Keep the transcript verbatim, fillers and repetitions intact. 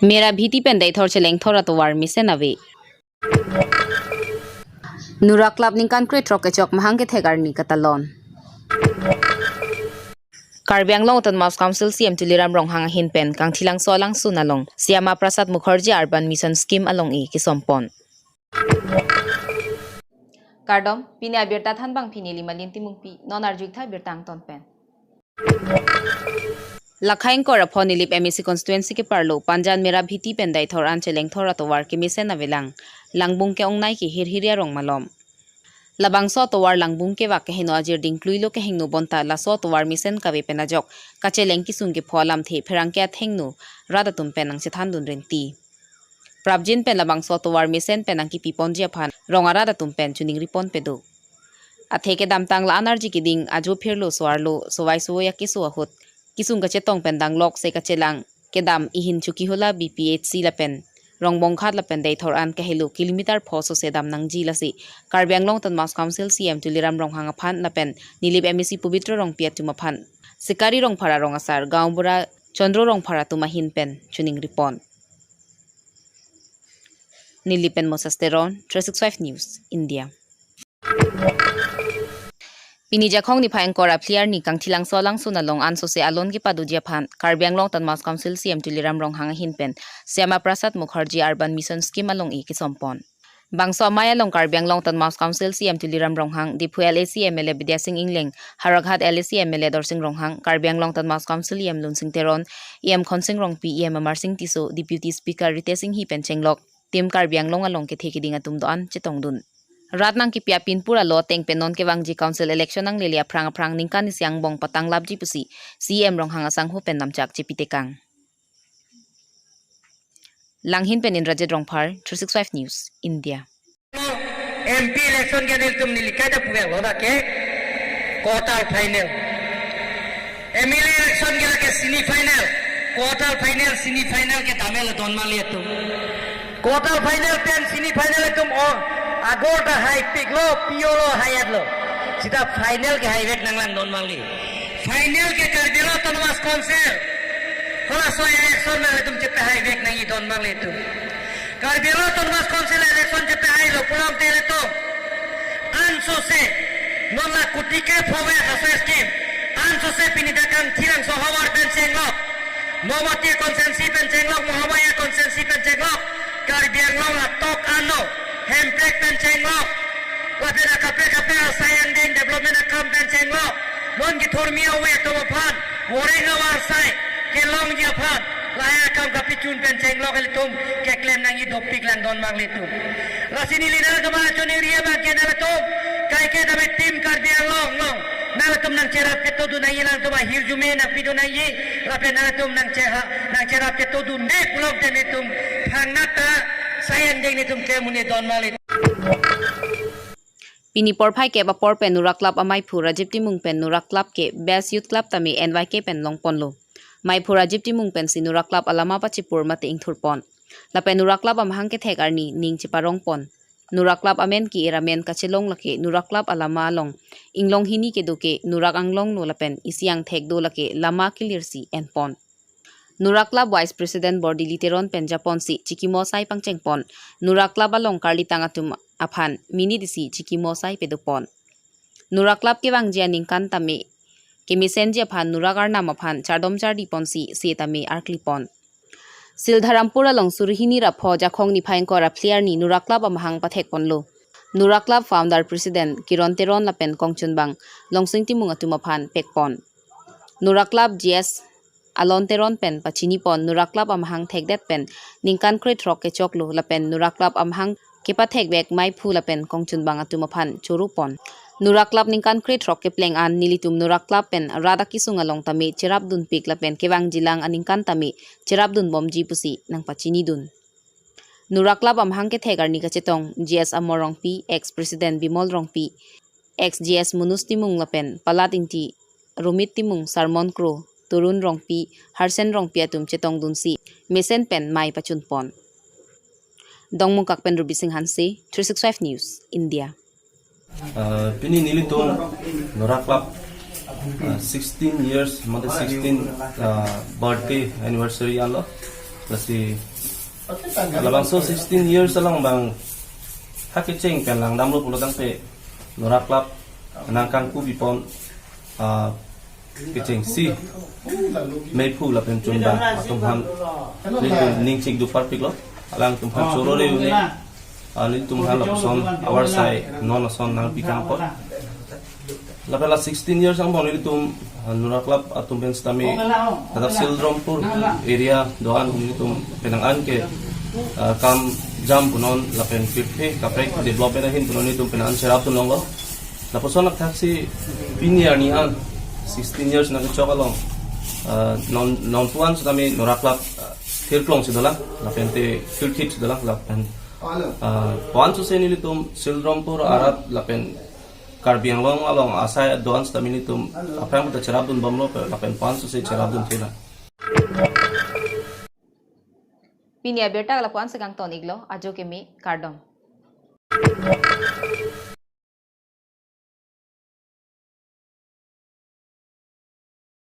Mera Bhiti pen Deithor chelengthor atovar mesen ave. Nura Club ningkan krethrok kechok mahang kethek arni katalon. Karbi Anglong Autonomous Council C E M Tuliram Ronghang ahin pen Kangthilangso alangsun along Shyama Prasad Mukherjee Urban Mission Scheme along-i kesompon. Kardom, pini abirta thanbang pini Limalin Timungpi, non arju-ik tha birta angton pen. Lakha ingkoi ra pho Nilip M A C constituency keparlo Panjan Mera Bhiti pen Deithor an chelengthor atovar kemesen avelang, langbung ke-ongnei ke hirhiri arong malom. Labangso atovar langbung kevak keheno ajir dingkluilo kehingno bonta laso atovar mesen kave pen ajok kacheleng kesung kepho alamthe pherangke athengno rat atum pen nangchethan dun renti. Prapjin pen labangso atovar mesen pen nangkepi ponji aphan rong arat atum pen choningri pon pedo. Athe kedamtang la-an arji keding ajo phirlo so-arlo sovai sovoi akeso ahut kesung kachetong pen danglok se kachelang kedam ihin Chokihola B P H C lapen Rongbonghat lapen Deithor an kahelo kilometer pho sose dam nangji, lasi Karbi Anglong Autonomous Council C E M Tuliram Ronghang aphan lapen Nilip M A C Pobitro Rongpi atum aphan Sikari Rongphar arong asar Gaonbura Chandra Rongphar atum ahin pen choningri pon. Nilip pen Moses Teron, three six five News, India. Pini Jakhong niphai ingkoi ra phli arni Kangthilangso alangsun along ansose alon kepadoji aphan Karbi Anglong Autonomous Council C E M Tuliram Ronghang ahin pen Shyama Prasad Mukherjee Urban Mission Scheme along-i kesompon. Bangso amei along Karbi Anglong Autonomous Council C E M Tuliram Ronghang, Diphu L A C M L A Bidya Sing Engleng, Howraghat L A C M L A Dorsing Ronghang, Karbi Anglong Autonomous Council E M Lunsing Teron, E M Khonsing Rongpi, E M Amarsing Tisso, Deputy Speaker Ritesh Enghi pen chenglok Team Karbi Anglong along kethe keding atum do-an chetongdun. Rat nangkepi apinpur alo ateng pen non kevangji council election nanglele aphrang aphrang ningkan isi angbong patanglapji pusi C E M Ronghang asangho pen namchak chepitekang. Langhin pen Indrajit Rongphar, three six five News, India. M P election ke nelitum neli kaita pulang lo dak ke quarter final. M L A election ke dak ke semi final, quarter final, semi final ke damel don mali atum. Quarter final pen semi final atum o agor ta haipiklo, pilo, hai-etlo. Sita final ke haivek nanglang don mali. Final ke Karbi Anglong Autonomous Council. Halaso election nangtum chepahaivek nangji don mali atum. Karbi Anglong Autonomous Council election chepahailo pulote ilitum ansose non la kuti ke pho-ve laso scheme. Ansose pini dak Kangthilangso havar pen chenglok, Nomati constituency pen chenglok, Mahamaya constituency pen chenglok, Karbi Anglong atok ano, Hemprek pen chenglok, lapen akaprek kaprek asai angdeng development akam pen chenglok, non kethurmi ave atum aphan, voreng avar sai kelongji aphan, lahai akam kapachun pen chenglok ilitum keklem nangji dopik lang don mali atum. Lasi neli nangtum achoningri abang ke nangtum kaike dame Team Karbi Anglong along nangtum nangcherap ketodun nangji, nangtum ahirjume nangpidun nangji, lapen nangtum nangcheha nangcherap ketodunde pulote nelitum thangnat ta sai angdeng nelitum klem un-e don mali. Pini porphai kep apor pen Nura Club amaiphu Rajiv Timung pen Nura Club ke Best Youth Club tame N Y K pen longponlo. Maiphu Rajiv Timung pensi Nura Club alama pachipur mate ingthurpon. Lapen Nura Club amahang kethek arni ning cheparongpon. Nura Club amen ke-ir amen kachelong lake Nura Club alama along inglong hini kedo ke Nura Anglong no lapen isi angthek do lake lama kelirsi enpon. Nura Club Vice President Bordili Teron pen japonsi chikimo asai pangchengpon. Nura Club along karlitang atum aphan minit isi chikimo asai pedopon. Nura Club kevangji aningkan tame kemesenji aphan Nura arnam aphan chardom chardiponsi setame arklipon. Sildharampur along suri hini ra pho Jakhong niphai ingkoi ra phli arni Nura Club amahang pathekponlo. Nura Club founder president Kiron Teron lapen kongchunbang Longsing Timung atum aphan pekpon. Nura Club G S Alon Teron pen pachinipon Nura Club amahang thekdet pen ningkan krethrok kechoklo lapen Nura Club amahang kepathekvek maiphu lapen kongchunbang atum aphan chorupon. Nura Club ningkan krethrok kepleng an nelitum Nura Club pen rat akesung along tame cherapdunpik lapen kevangjilang aningkan tame cherapdunbomji pusi nangpachinidun. Nura Club amahang kethek arni kachetong G S Amor Rongpi, ex President Bimol Rongpi, ex G S Munus Timung lapen Palat Ingti, Romit Timung, Sarmon Kro, Turun Rongpi, Harsen Rongpi atum chetongdunsi mesen pen mei pachunpon. Dongmukak pen Ruby Singh Hanse, three six five News, India. Uh, pini nelitum Nura Club, uh, sixteen years, mate sixteen, uh, birthday anniversary alo. Lasi labangso sixteen years along bang ha kecheng pen langdamlo pulo tangte Nora Club nangkangku bipon, ah, kechengsi meiphu lapen chunbang atum aphan nelitum ning chingduk parpiklo. Alangtum aphan choro re une, ah, nelitum aphan lapuson avarsai non ason nangpi kangpo. Lapen la sixteen years angbong nelitum, ah, Nora Club atum pen sitame ladak Sildrompur area do-an nelitum penang an ke, ah, kam jam punon lapen pirthe kaprek development ahin punon nelitum penang an cherapdun longlo. Lapuson athaksi pini arni an sixteen years nangkechok along, ah, non non puan sitame Nora Club, ah, thirklongsi dolang lapen te thirthitsi dolang lapen, ah, puan suse nelitum Sildrompur arat lapen Karbi Anglong along asai do-an sitame nelitum aphrang ta cherapdunbomlo lapen puan suse cherapdun thela. Pini abirta lapuan si kangton-iklo, ajo kimi kardom.